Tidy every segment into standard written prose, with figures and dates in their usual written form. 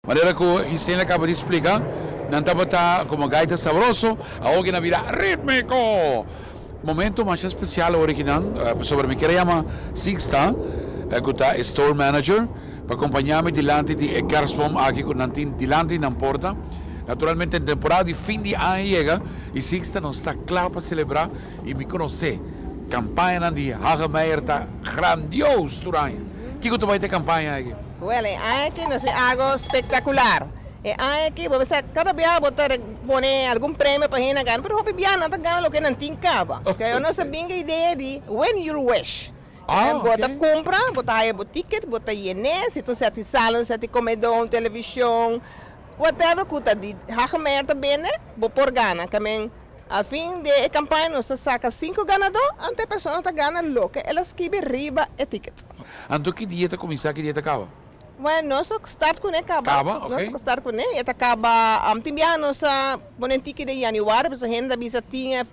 Manera ku Gisela kaba di splika, nan tabata komo gaita sabroso, awor ke nan bira rítmiko! Momento masha spesial awor aki nan, pasobra mi kier a yama Sixta, ku ta e store manager, pa kompañá mi dilanti di e kerstboom aki ku nan tin dilanti nan porta. Naturalmente temporada di fin di aña yega i Sixta nos ta kla pa selebrá i mi konosé kampañanan di Hagemeyer ta grandioos tur aña. Kiko ta bai ta e kampaña aki? Wel, e aña aki nos tin algo spektakular. E aña aki bo bisa kada bia bo ta pone algun premio pa hende gana, pero hopi bia nan ta gana loke nan tin kaba. Oke, nos a bin ku e idea di win your wish. Bo ta kumpra, bo ta haya bo ticket, bo ta yen'é, si ta un sèt di sala, un sèt di komedó, un televishon, whatever ku ta di Hagemeyer ta bende, bo por gana. Kamen al fin di e kampaña nos ta saka sinku ganadó, anto e persona ta gana loke el a skibi riba e ticket. Anto ki dia ta kuminsá, ki dia ta kaba? Bueno, nos a start kuné kaba. Kaba, ok. Nos a start kuné i e ta kaba, tin biaha nos a pone un tiki den yanüari, pasobra hende ta bisa tin e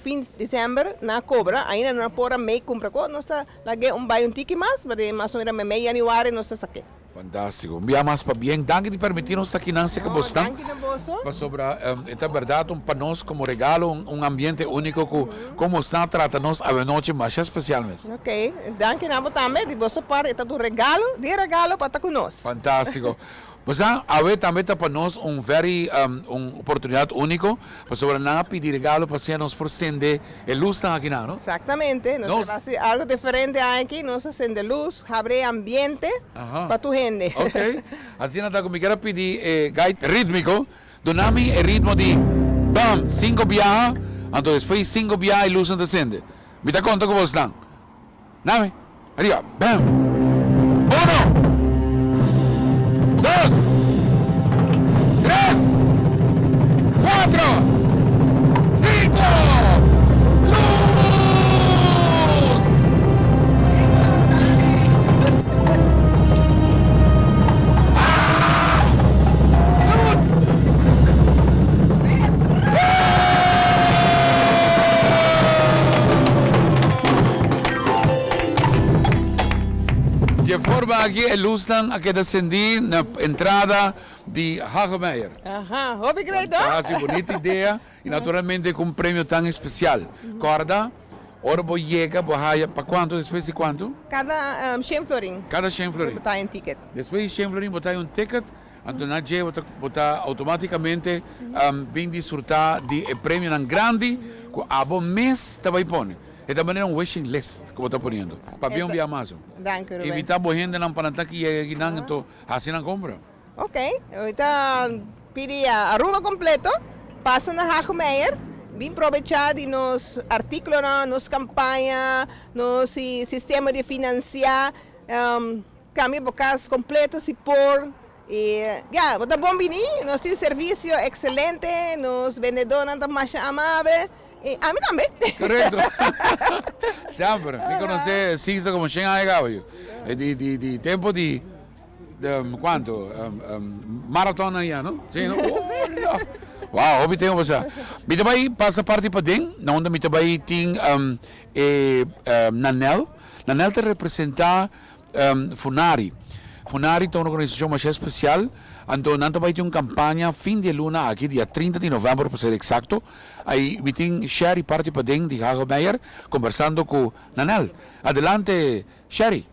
fin desèmber nan a kobra, ainda nan a por a mei kumpra kos, nos ta lag'é un bai un tiki mas, pero mas o menos mei yanüari nos ta sak'é. Fantástiko. Un bia mas pabien. Danki di permití nos ta aki nan serka No, bosnan. danki na boso. Pasobra e ta bèrdat un pa nos komo regalo, un un ambiente úniko ku kon bosnan a trata nos awenochi masha spesial mes. Ok, danki na bo tambe. Di boso parti e ta un regalo, di regalo pa ta ku nos. Fantástiko. Bosnan, awe tambe ta pa nos un very un oportunidat úniko, pasobra nan a pidi regalo pa asina nos por sende e lusnan aki nan, no? Exactamente, nos ta hasi algo diferente aki, nos ta sende lus, habri e ambiente pa tur hende. Ok, asina ta ku mi kier a pidi e guide rítmiko, duna mi e ritmo di bam, sinku biaha, anto despues di sinku biaha e lusnan ta sende. Mi ta konta ku bosnan. Nami, ariba, bam! Uno, dos, tres, cuatro, cinco! Luz! Ah! Luz! Dje forma aki e lusnan a keda sendí na entrada di Hagemeyer. Aha, hopi great hoor. Fantástico, bunita idea y naturalmente cu un premio tan especial. Corda, ora bo yega bo haya pa cuanto despues di cuanto? Cada shen florin. Cada shen florin. Bo ta haya un ticket. Despues di shen florin bo ta haya un ticket, anto na dje bo ta bo ta automaticamente bin disfruta di e premionan grandi cu abo mes ta bay pone. E ta manera un wishing list ku bo ta poniendo. Pabia un bia mas. Danki Ruben. Invita bo hendenan pa nan ta ki yega akinan anto hasi nan kompra. Ok, mi ta pidi Aruba completo pasa na Hagemeyer bin probecha di nos articulonan, nos campaña, nos sistema di financia, cambia bo cas completo si por. Y ya, bo ta bon bini, nos tin servicio excelente, nos bendedonan ta masha amable y ami tambe. Correcto. Semper. Mi conoce Sixto como shen aña caba yo. Di, di, di tempo di, de, cuanto? Marathon aya, no? Si, no? Hola! Wow, hopi tempo pasa. Mi ta bay pasa parti paden, na unda mi ta bay tin e Nanel. Nanel ta representa Funari. Funari ta un organisashon masha espesial, anto nan ta bai tin un kampaña fin di e luna aki, dia trinta di novèmber pa ser eksakto. Ai mi tin Sherry parti paden di Hagemeyer kombersando ku Nanel. Adelante Sherry.